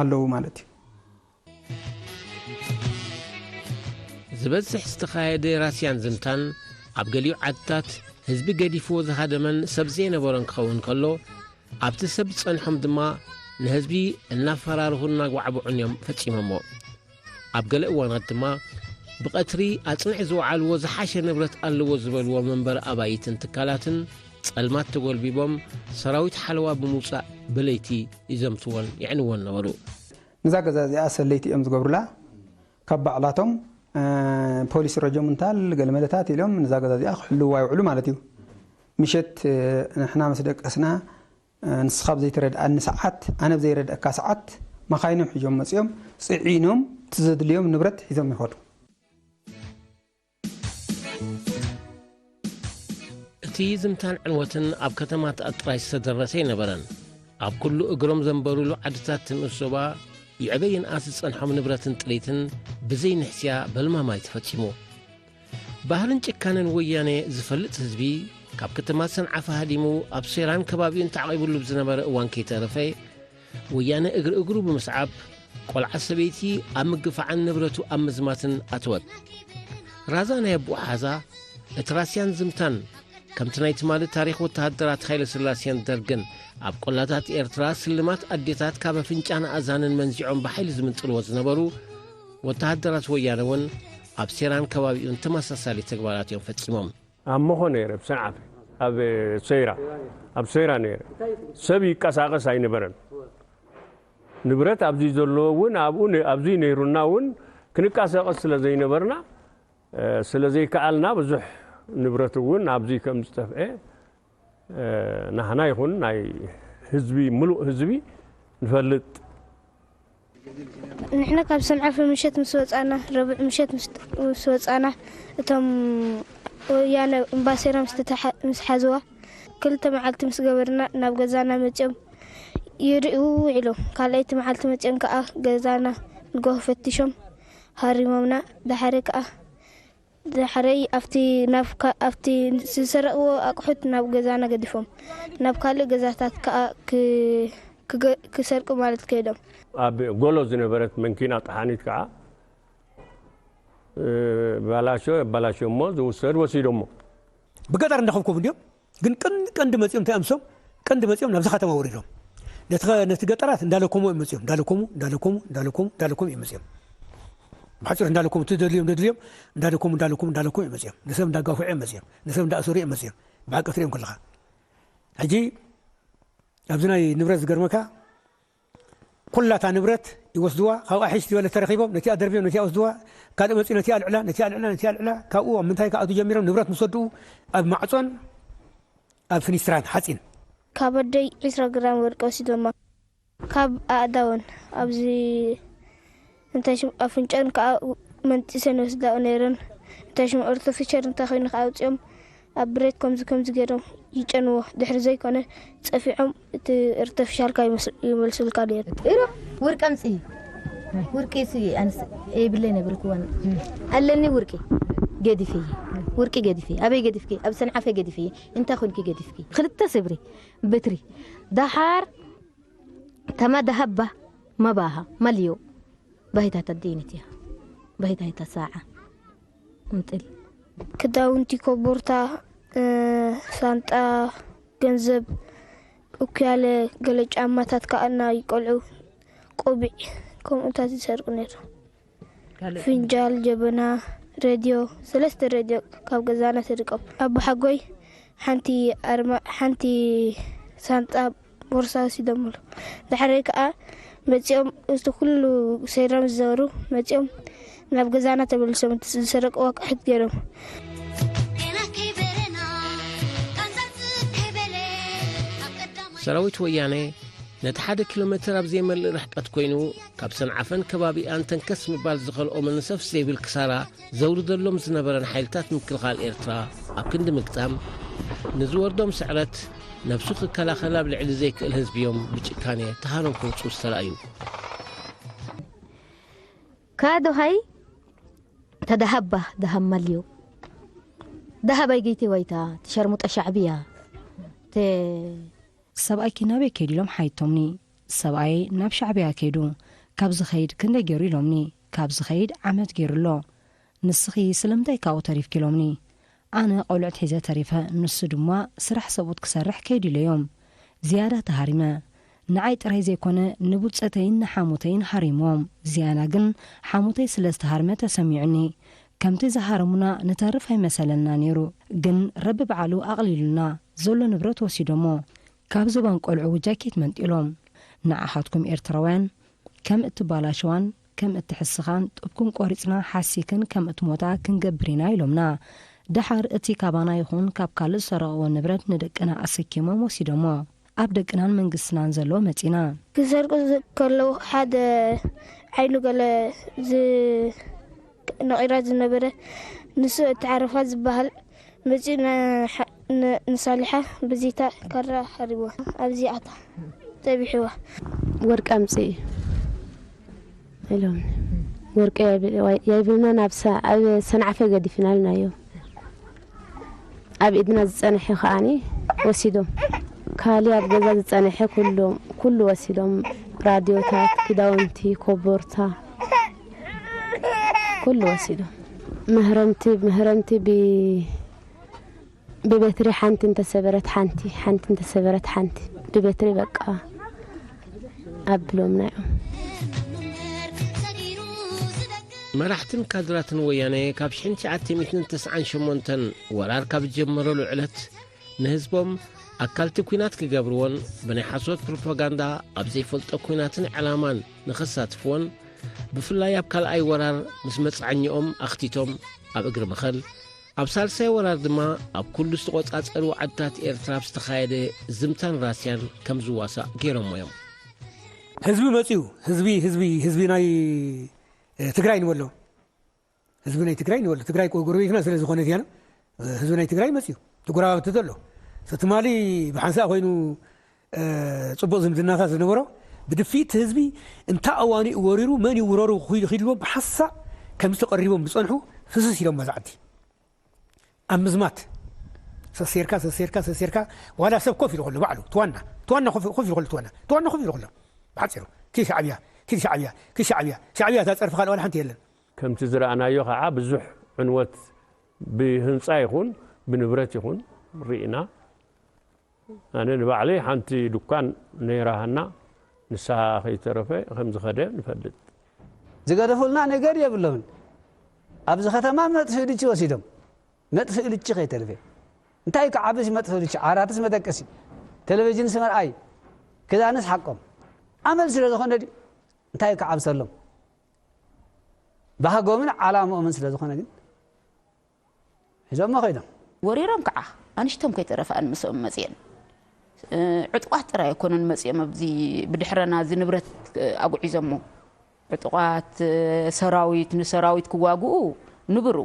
ኣለዉ ማለት እዩ። ዝበዝሕ ዝተኻየደ ራስያን ዝምታን ኣብ ገሊኡ ዓድታት ህዝቢ ገዲፍዎ ዝሃደመን ሰብ ዘይነበሮን ክኸውን ከሎ ኣብቲ ሰብ ዝጸንሖም ድማ ንህዝቢ እናፈራርሁን እናጓዕብዑን እዮም ፈጺሞሞ። ኣብ ገለ እዋናት ድማ ብቐትሪ ኣጽንዕ ዝወዓልዎ ዝሓሸ ንብረት ኣለዎ ዝበልዎ መንበሪ ኣባይትን ትካላትን ጸልማት ተጎልቢቦም ሰራዊት ሓለዋ ብምውጻእ ብለይቲ ይዘምትዎን የዕንዎን ነበሩ። ነዛ ገዛ እዚኣ ሰለይቲ እዮም ዝገብሩላ። ካብ ባዕላቶም ፖሊስ ረጀሙንታል ገለመለታት ኢሎም ነዛ ገዛ እዚኣ ክሕልውዋ ይውዕሉ ማለት እዩ። ምሸት ንሕና ምስ ደቀስና ንስኻ ኣብ ዘይትረድኣኒ ሰዓት ኣነ ኣብ ዘይረድኣካ ሰዓት መኻይኖም ሒዞም መፂኦም ፅዒኖም እቲ ዘድልዮም ንብረት ሒዞም ይኸዱ። እቲ ዝምታን ዕንወትን ኣብ ከተማታት ጥራይ ዝተደረተ ኣይነበረን። ኣብ ኩሉ እግሮም ዘንበሩሉ ዓድታት ንኡስ ዞባ ይዕበ ይንኣስ ዝጸንሖም ንብረትን ጥሪትን ብዘይ ንሕስያ በልማማይ ተፈጺሙ። ባህርን ጭካነን ወያነ ዝፈልጥ ህዝቢ ካብ ከተማ ሰንዓፈ ሃዲሙ ኣብ ሴራን ከባቢኡን ተዓቒቡሉ ብዝነበረ እዋን ከይተረፈ ወያነ እግሪ እግሩ ብምስዓብ ቆልዓ ሰበይቲ ኣብ ምግፋዕን ንብረቱ ኣብ ምዝማትን ኣተወት። ራዛ ናይ ኣቦኡ ሓዛ እቲ ራስያን ዝምታን ከምቲ ናይ ትማሊ ታሪኽ ወተሃደራት ሃይለስላሴን ደርግን ኣብ ቆላታት ኤርትራ ስልማት ኣዴታት ካብ ኣፍንጫን ኣእዛንን መንዚዖም ብሓይሊ ዝምንጥልዎ ዝነበሩ ወተሃደራት ወያነ እውን ኣብ ሴራን ከባቢኡን ተመሳሳሊ ተግባራት እዮም ፈጺሞም። ኣብ መኾ ነይረ፣ ብሰንዓፈ ኣብ ሰይራ፣ ኣብ ሰይራ ነይረ። ሰብ ይቀሳቐስ ኣይነበረን። ንብረት ኣብዚ ዘሎ እውን ኣብኡ ኣብዚ ነይሩና እውን ክንቀሳቐስ ስለ ዘይነበርና ስለ ዘይከኣልና ብዙሕ ንብረት እውን ኣብዚ ከም ዝጠፍአ ናህና ይኹን ናይ ህዝቢ ምሉእ ህዝቢ ንፈልጥ። ንሕና ካብ ሰንዓፈ ምሸት ምስ ወጻና ረቡዕ ምሸት ምስ ወጻና እቶም ወያነ እምባሴራ ምስ ሓዝዋ ክልተ መዓልቲ ምስ ገበርና ናብ ገዛና መጺኦም ይርእዩ ውዒሎም። ካልኣይቲ መዓልቲ መጺኦም ከኣ ገዛና ንጎሆ ፈቲሾም ሃሪሞምና። ደሓሪ ከኣ ዳሕረይ ኣብቲ ናብ ኣብቲ ዝሰረቕዎ ኣቑሑት ናብ ገዛና ገዲፎም ናብ ካልእ ገዛታት ከኣ ክሰርቁ ማለት ከይዶም። ኣብ ጎሎ ዝነበረት መንኪና ጠሓኒት ከኣ ባላሾ የባላሾ እሞ ዝውሰድ ወሲዶሞ። ብገጠር እንዳኸብኮቡ እንዲዮም ግን ቀንዲ ቀንዲ መጺኦም እንታይ ኣምሶም ቀንዲ መጺኦም ናብዚ ከተማ ወሪዶም ነቲ ገጠራት እንዳለኮሙ እዮም መጺኦም እንዳለኮሙ እንዳለኮሙ እንዳለኮሙ እንዳለኮሙ እዮም መጺኦም። ብሓፂሩ እንዳለኮሙ እቲ ደድልዮም ደድልዮም እንዳደከሙ እንዳለከሙ እንዳለከሙ እዮም መፅዮም። ንሰብ እንዳጋፍዑ እዮም መፅዮም። ንሰብ እንዳእሰሩ እዮም መፅዮም። ብሓቂ ክትሪኦም ከለኻ ሕጂ ኣብዚ ናይ ንብረት ዝገርመካ ኩላታ ንብረት ይወስድዋ። ካብኣ ሕሽ ዝበለ ተረኺቦም ነቲኣ ደርብዮም ነቲኣ ወስድዋ። ካልእ መፂኡ ነቲኣ ልዕላ ነቲኣ ልዕላ ነቲኣ ልዕላ። ካብኡ ኣብ ምንታይ ክኣቱ ጀሚሮም ንብረት ምስ ወድኡ ኣብ ማዕፆን ኣብ ፍኒስትራን ሓፂን። ካብ ኣደይ ዕስራ ግራም ወርቂ ወሲዶማ። ካብ ኣእዳወን ኣብዚ እንታይ ሽም ኣፍንጫን ከዓ መንጢሰን ይወስዳኦ ነይረን። እንታይ ሽም ኣርቲፊሸር እንታይ ኮይኑ ከዓ ኣውፂኦም ኣብ ብሬት ከምዚ ከምዚ ገይሮም ይጨንዎ። ድሕሪ ዘይኮነ ፀፊዖም እቲ ኣርቲፊሻልካ ይመስ- ይመልሱልካ ነይሩ። ኢሮ ወርቂ ኣምፅኢ። ወርቂ ሲ ኣንስ የብለይ ነብርክዋን ኣለኒ። ወርቂ ገዲፍየ። ወርቂ ገዲፍየ። ኣበይ ገዲፍኪ? ኣብ ሰንዓፈ ገዲፍየ። እንታይ ኮንኪ ገዲፍኪ? ክልተ ስብሪ ብትሪ። ደሓር ተማ ደሃባ መባሃ መልዮ። ባሂታ ተዲንት እያ። ባሂታ ይተሳዓ እንጥል። ክዳውንቲ፣ ኮቦርታ፣ ሳንጣ፣ ገንዘብ፣ እኩያለ፣ ገለ ጫማታት ከኣ ናይ ቆልዑ፣ ቆቢዕ፣ ከምኡታት ይሰርቁ ነይሮም። ካልእ? ፍንጃል፣ ጀበና፣ ሬድዮ፣ ሰለስተ ሬድዮ ካብ ገዛና ሰሪቆም። ኣቦሓጎይ ሓንቲ ኣርማ-፣ ሓንቲ ሳንጣ ቦርሳ ወሲዶምሉ። ዳሕረይ ከኣ መጺኦም፣ እቲ ኩሉ ሰይሮም ዝነበሩ መጺኦም ናብ ገዛና ተመልሶም፣ እቲ ዝሰረቅዎ ኣቑሑት ገይሮም። ሰራዊት ወያነ ነቲ ሓደ ኪሎ ሜትር ኣብ ዘይመልእ ርሕቀት ኮይኑ፣ ካብ ሰንዓፈን ከባቢኣን ተንከስ ምባል ዝኸልኦ መነሰፍ ዘይብል ክሳራ ዘውርደሎም ዝነበረ ንሓይልታት ምክልኻል ኤርትራ ኣብ ክንዲ ምግጣም፣ ንዝወርዶም ስዕረት ነብሱ ክከላኸል ኣብ ልዕሊ ዘይክእል ህዝቢ እዮም ብጭካኔ ተሃኖም ከውጽኡ ዝተራእዩ። ካዶ ሃይ ተደሃባ ደሃብ መልዮ። ደሃባይ ገይቴ ዋይታ፣ ትሸርሙጠ ሻዕብያ፣ ተ- ሰብኣይኪ ናበይ ከይዱ ኢሎም ሓይቶምኒ። ሰብኣየይ ናብ ሻዕብያ ከይዱ። ካብ ዝኸይድ ክንደይ ገይሩ ኢሎምኒ። ካብ ዝኸይድ ዓመት ገይሩ ኣሎ። ንስኺ ስለምንታይ ካብኡ ተሪፍኪ ኢሎምኒ። ኣነ ቆልዑት ሒዘ ተሪፈ፣ ንሱ ድማ ስራሕ ሰብኡት ክሰርሕ ከይዱ ኢለዮም። ዝያዳ ተሃሪመ። ንዓይ ጥራይ ዘይኮነ ንቡጸተይን ንሓሙተይን ሃሪምዎም። ዝያዳ ግን ሓሙተይ ስለ ዝተሃርመ ተሰሚዑኒ። ከምቲ ዝሃረሙና ንተርፍ ኣይመሰለና ነይሩ። ግን ረቢ ባዕሉ ኣቕሊሉልና። ዘሎ ንብረት ወሲዶሞ። ካብ ዝባን ቆልዑ ጃኬት መንጢሎም። ንዓኻትኩም ኤርትራውያን ከም እትባላሸዋን ከም እትሕስኻን ጡብክን ቆሪጽና ሓሲክን ከም እትሞታ ክንገብር ኢና ኢሎምና። ደሓር እቲ ካባና ይኹን ካብ ካልእ ዝሰረቕዎ ንብረት ንደቅና ኣሰኪሞም ወሲዶሞ። ኣብ ደቅናን መንግስትናን ዘሎ መጺና። ክሰርቁ ዝ-፣ ከለዉ ሓደ ዓይኑ ገለ ዝ-፣ ነቒራ ዝነበረ ንሱ እቲ ዓረፋ ዝበሃል መጺኡ ን-፣ ን-፣ ንሳሊሓ ብዚታ ካራ ሓሪብዋ። ኣብዚኣታ ጠቢሕዋ። ወርቂ ኣምጽኢ ኢሎም። ወርቂ የብል-፣ የብልናን ኣብ ሰ-፣ ኣብ ሰንዓፈ ገዲፍናልናዮ። ኣብ ኢድና ዝጸንሐ ከኣኒ ወሲዶም። ካሊ ኣብ ገዛ ዝጸንሐ ኩሎም፣ ኩሉ ወሲዶም። ራድዮታት፣ ክዳውንቲ፣ ኮቦርታ፣ ኩሉ ወሲዶም። መህረምቲ፣ መህረምቲ ብ-፣ ብበትሪ ሓንቲ እንተሰበረት ሓንቲ፣ ሓንቲ እንተሰበረት ሓንቲ፣ ብበትሪ በቃ ኣብሎምና እዮም። መራሕትን ካድራትን ወያነ ካብ ሽሕን ትሽዓተ ሚእትን ተስዓን ሸሞንተን ወራር ካብ ዝጀመረሉ ዕለት ንህዝቦም ኣካልቲ ኲናት ክገብርዎን ብናይ ሓሶት ፕሮፓጋንዳ ኣብ ዘይፈልጦ ኲናትን ዕላማን ንኸሳትፍዎን ብፍላይ ኣብ ካልኣይ ወራር ምስ መጽዓኛኦም ኣኽቲቶም ኣብ እግሪ መኸል፣ ኣብ ሳልሳይ ወራር ድማ ኣብ ኩሉ ዝተቖጻጸርዎ ዓድታት ኤርትራ ኣብ ዝተኻየደ ዝምታን ራስያን ከም ዝዋሳእ ገይሮሞ እዮም። ህዝቢ መጺኡ፣ ህዝቢ፣ ህዝቢ፣ ህዝቢ ናይ፣ እ፣ ትግራይ ንበሎ። ህዝቢ ናይ ትግራይ ንበሎ። ትግራይ እኮ ጎረቤትና ስለ ዝኾነ እዚኣና፣ እ፣ ህዝቢ ናይ ትግራይ መጺኡ። እቲ ጎረባብቲ ዘሎ። ሰ ትማሊ ብሓንሳእ ኮይኑ፣ እ፣ ጽቡቕ ዝምድናታት ዝነበሮ፣ ብድፍኢት ህዝቢ እንታ ኣዋኒኡ ወሪሩ፣ መን ይውረሩ ኺ-፣ ኺድዎ ብሓንሳእ ከምዚ ተቐሪቦም ዝጸንሑ ፍስስ ኢሎም መዛዕቲ። ኣብ ምዝማት ሰሴርካ፣ ሰሴርካ፣ ሰሴርካ፣ ዋላ ሰብ ኮፍ ኢሉ ከሎ ባዕሉ፣ ትዋና፣ ትዋና ኮፍ፣ ኮፍ ኢሉ ከሎ፣ ትዋና፣ ትዋና ኮፍ ኢሉ ከሎ፣ ብሓጺሩ፣ ኪድ ሻዕብያ፣ ኪድ ሻዕብያ፣ ኪድ ሻዕብያ፣ ሻዕብያ እታ ጸርፊ ካልእ ዋላ ሓንቲ የለን። ከምቲ ዝረኣናዮ ኸዓ ብዙሕ ዕንወት ብህንጻ ይኹን ብንብረት ይኹን ርኢና። ኣነ ንባዕለይ ሓንቲ ድኳን ነይራ ሃና፣ ንሳ ከይተረፈ ከም ዝኸደ ንፈልጥ። ዝገደፉልና ነገር የብሎምን። ኣብዚ ከተማ መጥፍኢ ድቺ ወሲዶም። መጥፍኢ ድቺ ከይተርፈ። እንታይ ክዓብስ መጥፍኢ ድቺ? ዓራትስ መደቀሲ፣ ቴሌቪዥንስ መርኣይ፣ ክዳንስ ሓቆም። ኣመል ስለ ዝኾነ ድዩ? እንታይ ክዓብሰሎም? ባህጎምን ዓላምኦምን ስለ ዝኾነ ግን ሒዞሞ ከይዶም። ወሪሮም ከዓ ኣንሽቶም ከይተረፈኣን ምስኦም መፅየን። እ፣ ዕጡቓት ጥራይ ኣይኮኑን መፅዮም ኣብዚ ብድሕረና እዚ ንብረት፣ እ፣ ኣጉዒዞሞ። ዕጡቓት፣ እ፣ ሰራዊት ንሰራዊት ክዋግኡ ንብሩ።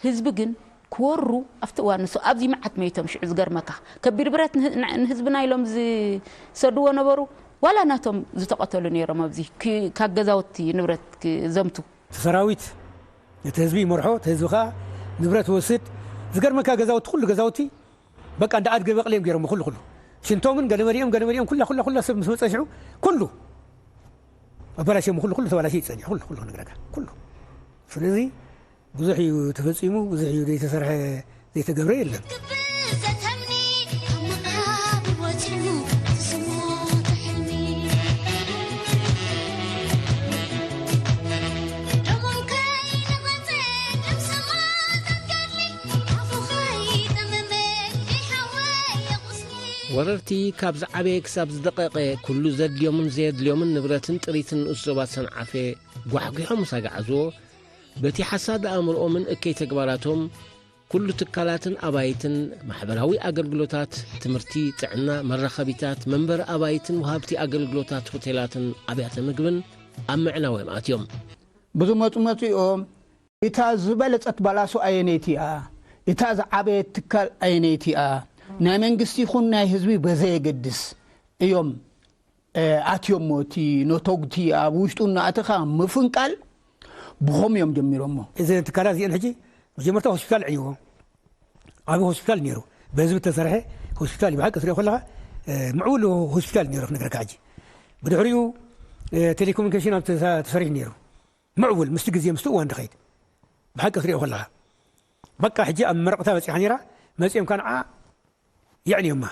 ህዝቢ ግን ክወሩ ኣብቲ እዋን ንሱ ኣብዚ መዓት መይቶም ሽዑ ዝገርመካ። ከቢድ ብረት ንህ-፣ ንህ-፣ ንህዝብና ኢሎም ዝሰድዎ ነበሩ። ዋላ ናቶም ዝተቐተሉ ነይሮም ኣብዚ ክ-፣ ካብ ገዛውቲ ንብረት ክዘምቱ። እቲ ሰራዊት ነቲ ህዝቢ ይመርሖ፣ እቲ ህዝቢ ከዓ ንብረት ይወስድ። ዝገርመካ ገዛውቲ፣ ኩሉ ገዛውቲ በቃ እንዳ ኣድገ በቕሊ እዮም ገይሮሞ፣ ኩሉ፣ ኩሉ። ሽንቶምን ገለመሊኦም፣ ገለመሊኦም፣ ኩላ፣ ኩላ፣ ኩላ ሰብ ምስ መጸ ሽዑ፣ ኩሉ ኣበላሽዮሞ፣ ኩሉ፣ ኩሉ ተበላሽዩ እዩ ጸኒሑ፣ ኩሉ፣ ኩሉ ክነግረካ፣ ኩሉ። ስለዚ ብዙሕ እዩ ተፈጺሙ፣ ብዙሕ እዩ ዘይተሰርሐ፣ ዘይተገብረ የለን። ወረርቲ ካብ ዝዓበየ ክሳብ ዝደቐቐ ኩሉ ዘድልዮምን ዘየድልዮምን ንብረትን ጥሪትን ንኡስ ዞባ ሰንዓፈ ጓሕጒሖም ምስ ኣግዓዝዎ፣ በቲ ሓሳድ ኣእምሮኦምን እከይ ተግባራቶም ኩሉ ትካላትን ኣባይትን ማሕበራዊ ኣገልግሎታት፣ ትምህርቲ፣ ጥዕና፣ መራኸቢታት፣ መንበሪ ኣባይትን ወሃብቲ ኣገልግሎታት ሆቴላትን ኣብያተ ምግብን ኣብ ምዕናው እዮም ኣትዮም። ብዝመፁ መፂኦም እታ ዝበለጸት ባላሶ ኣየነይቲ እያ? እታ ዝዓበየት ትካል ኣየነይቲ እያ? ናይ መንግስቲ ይኹን ናይ ህዝቢ በዘየገድስ እዮም፣ እ፣ ኣትዮሞ። እቲ ነቶግቲ ኣብ ውሽጡ እናኣተኻ ምፍንቃል ብኸም እዮም ጀሚሮሞ። እዘን ትካላት እዚአን ሕጂ መጀመርታ ሆስፒታል ዕይዎ። ዓቢ ሆስፒታል ነይሩ። በህዝቢ እተሰርሐ ሆስፒታል እዩ። ብሓቂ ክትሪኦ ከለኻ፣ እ፣ ምዕቡል ሆስፒታል ነይሩ ክነግረካ ሕጂ። ብድሕሪኡ፣ እ፣ ቴሌኮሙኒኬሽን ኣብ ተሳ-፣ ተሰሪሑ ነይሩ። ምዕቡል፣ ምስቲ ግዜ፣ ምስቲ እዋን ድኸይድ። ብሓቂ ክትሪኦ ከለኻ። በቃ ሕጂ ኣብ መረቕታ በጺሓ ነይራ፣ መጺኦም ከኣ ንዓ የዕንዮማ።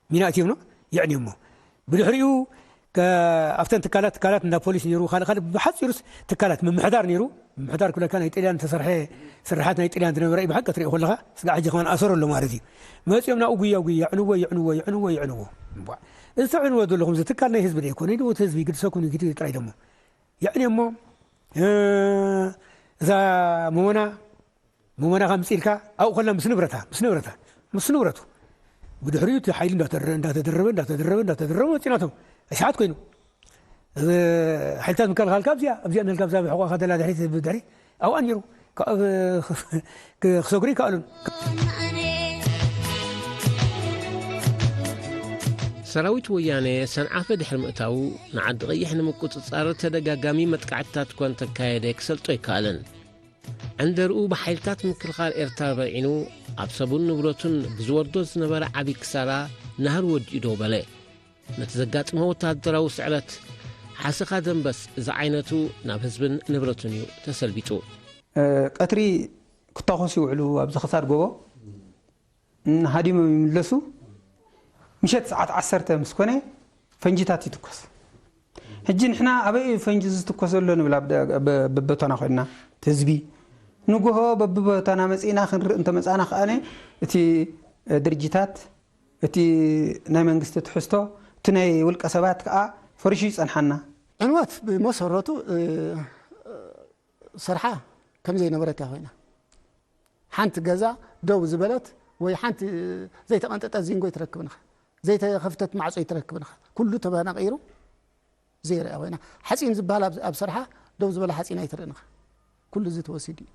ሚና እትዮም ነው የዕንዮሞ። ብድሕሪኡ ከ-፣ ኣብተን ትካላት፣ ትካላት እንዳ ፖሊስ ነይሩ፣ ካልእ፣ ካልእ ብሓጺሩስ ትካላት ምምሕዳር ነይሩ። ምምሕዳር ክብለካ ናይ ጥልያን ዝተሰርሐ ስርሓት ናይ ጥልያን ዝነበረ እዩ። ብሓቂ ክትሪኦ ከለኻ፣ ስጋዕ ሕጂ ከማን ኣሰር ኣሎ ማለት እዩ። መጺኦም ናብኡ ጉያ፣ ጉያ፣ የዕንዎ፣ የዕንዎ፣ የዕንዎ፣ የዕንዎ። እምቧ። እዚ ተዕንዎ ዘለኹም፣ እዚ ትካል ናይ ህዝቢ ዶ ኣይኮነ? ኢሉ እቲ ህዝቢ ይግድሰኩም፣ ይግድ ጥራይ ደሞ። የዕንዮሞ፣ እ፣ እዛ መሞና፣ መሞና ከምጽእ ኢልካ ኣብኡ ከላ ምስ ንብረታ፣ ምስ ንብረታ፣ ምስ ንብረቱ። ብድሕሪኡ እቲ ሓይሊ እንዳተረ-፣ እንዳተደረበ፣ እንዳተደረበ፣ እንዳተደረበ መጺኡ ናቶም። እሽሓት ኮይኑ። እዚ ሓይልታት ምክልኻል ካብ እዚኣ፣ ኣብዚኣ እናልካ ኣብዛ ብሕቆኻ ደላ ድሕሪት ብድሕሪ ኣብኣ ነይሩ። ካብ፣ ክ-፣ ክሰግሩ ይከኣሉን። ሰራዊት ወያነ ሰንዓፈ ድሕሪ ምእታዉ፣ ንዓዲ ቀይሕ ንምቁጽጻር ተደጋጋሚ መጥቃዕትታት እኳ እንተካየደ ክሰልጦ ኣይከኣለን። ዕንደርኡ ብሓይልታት ምክልኻል ኤርትራ በርዒኑ፣ ኣብ ሰቡን ንብረቱን ብዝወርዶ ዝነበረ ዓቢ ክሳራ ናህሪ ወዲኡ ደው በለ። ነቲ ዘጋጥሞ ወተሃደራዊ ስዕረት ሓሰኻ ደንበስ ዝዓይነቱ ናብ ህዝብን ንብረቱን እዩ ተሰልቢጡ። እ፣ ቀትሪ ክታኾሱ ይውዕሉ ኣብዚ ክሳድ ጎቦ። እ፣ ሃዲሞም ይምለሱ። ምሸት ሰዓት ዓሰርተ ምስ ኮነ ፈንጂታት ይትኮስ። ሕጂ ንሕና ኣበይ እዩ ፈንጂ ዝትኮስ ዘሎ ንብል ኣብ ደ-፣ ብ-፣ በቦታና ኮይንና፣ እቲ ህዝቢ። ንጉሆ በብቦታና መጺእና ክንርኢ እንተመጻና ከኣነ እቲ፣ እ፣ ድርጅታት፣ እቲ ናይ መንግስቲ ትሕዝቶ፣ እቲ ናይ ውልቀ ሰባት ከኣ ፈሪሹ ይጸንሓና። ዕንወት ብመሰረቱ፣ እ፣ ሰርሓ ከም ዘይነበረት እያ ኮይና። ሓንቲ ገዛ ደው ዝበለት ወይ ሓንቲ ዘይተቐንጠጠት ዚንጎ ኣይትረክብን ኢኻ። ዘይተኸፍተት ማዕጾ ኣይትረክብን ኢኻ። ኩሉ ተበናቒሩ ዘይርኣ ኮይና። ሓጺን ዝበሃል ኣብ፣ ኣብ ሰርሓ ደው ዝበለ ሓጺን ኣይትርእን ኢኻ። ኩሉ እዚ ተወሲዱ እዩ።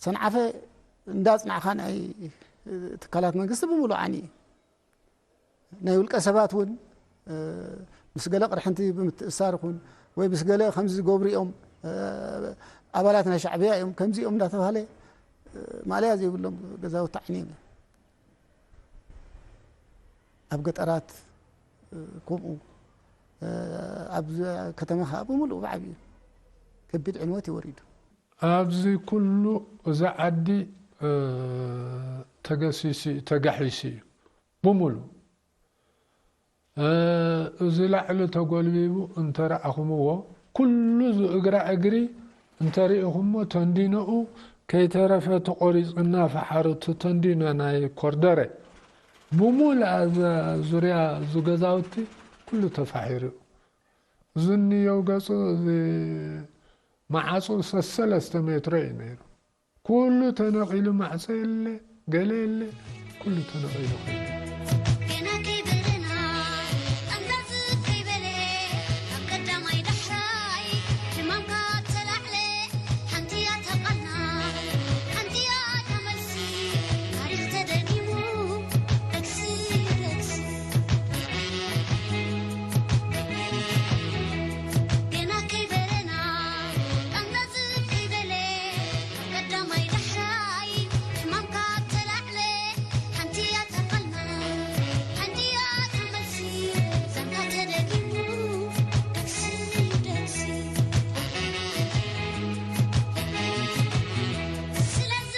ሰንዓፈ እንዳጽናዕካ ናይ ትካላት መንግስቲ ብምሉእ ዓንዩ እዩ። ናይ ውልቀ ሰባት እውን፣ እ፣ ምስ ገለ ቅርሕንቲ ብምትእሳር ይኹን ወይ ምስ ገለ ከምዚ ዝገብሩ እዮም፣ እ፣ ኣባላት ናይ ሻዕብያ እዮም፣ ከምዚ እዮም እንዳተባሃለ፣ እ፣ ማእለያ ዘይብሎም ገዛውቲ ዓንዮም እዮም። ኣብ ገጠራት፣ እ፣ ከምኡ፣ እ፣ ኣብ ዝ-፣ ከተማ ከዓ ብምሉእ ብዓብዩ ከቢድ ዕንወት እዩ ወሪዱ። ኣብዚ ኩሉ እዚ ዓዲ፣ እ፣ ተገሲሱ እዩ፣ ተጋሒሱ እዩ። ብምሉ፣ እ፣ እዚ ላዕሊ ተጎልቢቡ እንተረኣኹምዎ፣ ኩሉ እዚ እግራ እግሪ እንተሪኢኹሞ፣ ተንዲኖኡ ከይተረፈ ተቖሪጹ እናፈሓሩ፣ እቲ ተንዲኖ ናይ ኮርደረ፣ ብሙሉእ እዛ ዙርያ እዚ ገዛውቲ ኩሉ ተፋሒሩ እዩ። ዝንየው ገጹ እዚ መዓጹ ሰሰለስተ ሜትሮ እዩ ነይሩ። ኩሉ ተነቒሉ፣ ማዕጾ የለ፣ ገለ የለ፣ ኩሉ ተነቒሉ ኸይዱ። ገና ከይበለና፣ ኣምላኽ ከይበለ፣ ኣብ ቀዳማይ ዳሕራይ፣ ሕማምካ ተላዕለ፣ ሓንቲ እያ እታ ቃልና፣ ሓንቲ እያ እታ መልሲ፣ ታሪኽ ተደጊሙ፣ ደግሲ፣ ደግሲ። ገና ከይበለና፣ ኣምላኽ ከይበለ፣ ቀዳማይ ዳሕራይ ሕማምካ ተላዕለ፣ ሓንቲ እያ እታ ቃልና፣ ሓንቲ እያ እታ መልሲ፣ ዛንታ ተደጊሙ፣ ደግሲ፣ ደግሲ። ስለዛ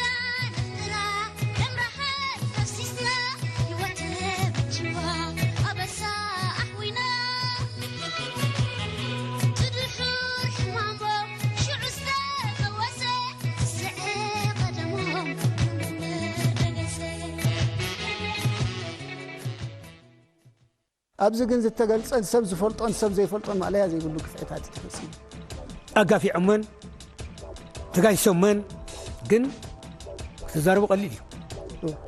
ንራ ደም ራኸት ኣፍሲስና፣ ህይወት ተበጅዋ፣ ኣበሳ ኣሕዊና። ትድሑር ሕማሞ ሽዑ ዝተፈወሰ፣ ስዐ ቀደሞም ደገሰ። ኣብዚ ግን ዝተገልጸን ሰብ ዝፈልጦን ሰብ ዘይፈልጦን ማእለያ ዘይብሉ ግፍዕታት እዩ ተፈጺሙ። ኣጋፊዖመን፣ ተጋይሶመን፣ ግን ክትዛረቡ ቀሊል እዩ።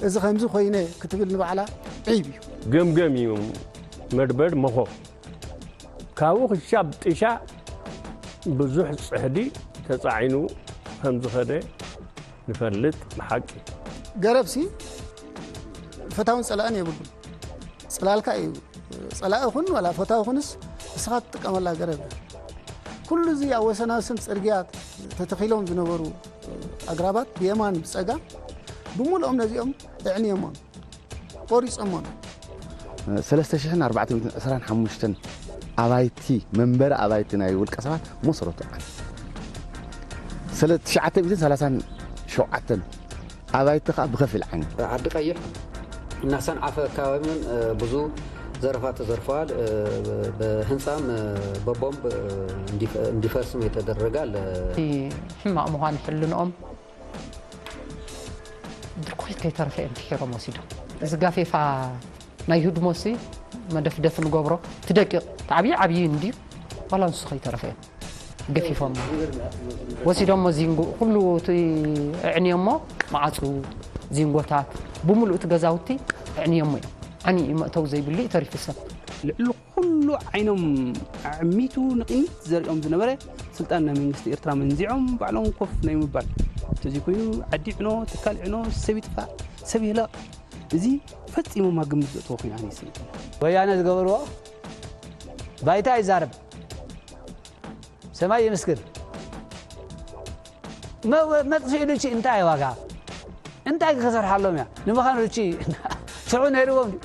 እዚ ከምዚ ኮይነ ክትብል ንባዕላ ዒብ እዩ። ገምገም እዩ መድበድ መኾ። ካብኡ ክሻብ ጥሻ ብዙሕ ጽሕዲ ተጻዒኑ ከም ዝኸደ ንፈልጥ ብሓቂ። ገረብሲ ፈታውን ጸላእን የብሉን። ጽላልካ እዩ። ጸላኢ ኹን ዋላ ፈታዊ ኹንስ እስኻ ትጥቀመላ ገረብ። ኩሉ እዚ ኣብ ወሰናስን ጽርግያ ተተኺሎም ዝነበሩ ኣግራባት ብየማን ብጸጋም ብምሉኦም ነዚኦም እዕንዮሞም፣ ቆሪጾሞም። ሰለስተ ሽሕን ኣርባዕተ ሚእትን ዕስራን ሓሙሽተን ኣባይቲ፣ መንበሪ ኣባይቲ ናይ ውልቀ ሰባት መሰረቱ ዓን። ስለ ትሽዓተ ሚእትን ሰላሳን ሸውዓተን ኣባይቲ ከኣ ብኸፊል ዓን። ዓዲ ቀይሕ እናሰንዓፈ ኣካባቢ እውን፣ እ፣ ብዙ ዘረፋ ተዘርፈዋል። እ፣ ብህንጻም፣ እ፣ በቦምብ፣ እ፣ እንዲፈ-፣ እንዲፈርስም የተደረገ ኣለ። እቲ ሕማቕ ምዃኑ ሕልንኦም ድርኮት ከይተረፈ እዮም ድሒሮም ወሲዶም። እዚ ጋፌፋ ናይ ህድሞሲ መደፍደፍ ንገብሮ፣ እቲ ደቂቕ፣ እቲ ዓብዪ ዓብዪ እንድዩ፣ ዋላ ንሱ ከይተረፈ እዮም ገፊፎም ወሲዶም። ዚንጎ፣ ኩሉ እቲ ኣዕንዮሞ፣ መዓጹ፣ ዚንጎታት፣ ብምሉእ እቲ ገዛውቲ ኣዕንዮሞ እዮም። ዓኒ እዩ መእተዊ ዘይብሉ እዩ ተሪፉ ሰብ። ልዕሊ ኩሉ ዓይኖም ኣዕሚቱ ንቕድሚት ዘሪኦም ዝነበረ ስልጣን ናይ መንግስቲ ኤርትራ መንዚዖም ባዕሎም ኮፍ ናይ ምባል። እንተዘይኮይኑ ዓዲ ይዕኖ፣ ትካል ይዕኖ፣ ሰብ ይጥፋእ፣ ሰብ ይህለቕ። እዚ ፈጺሞም ኣብ ግምት ዘእትዎ ኮይኑ ኣነ ይስምዓኒ። ወያነ ዝገበርዎ ባይታ ይዛረብ፣ ሰማይ ይምስክር። መ-፣ መጥፍኢ ዱቺ እንታይ ዋጋ? እንታይ ክሰርሓሎም እያ? ንምዃኑ ዱቺ ሽዑ ነይርዎም ድዩ?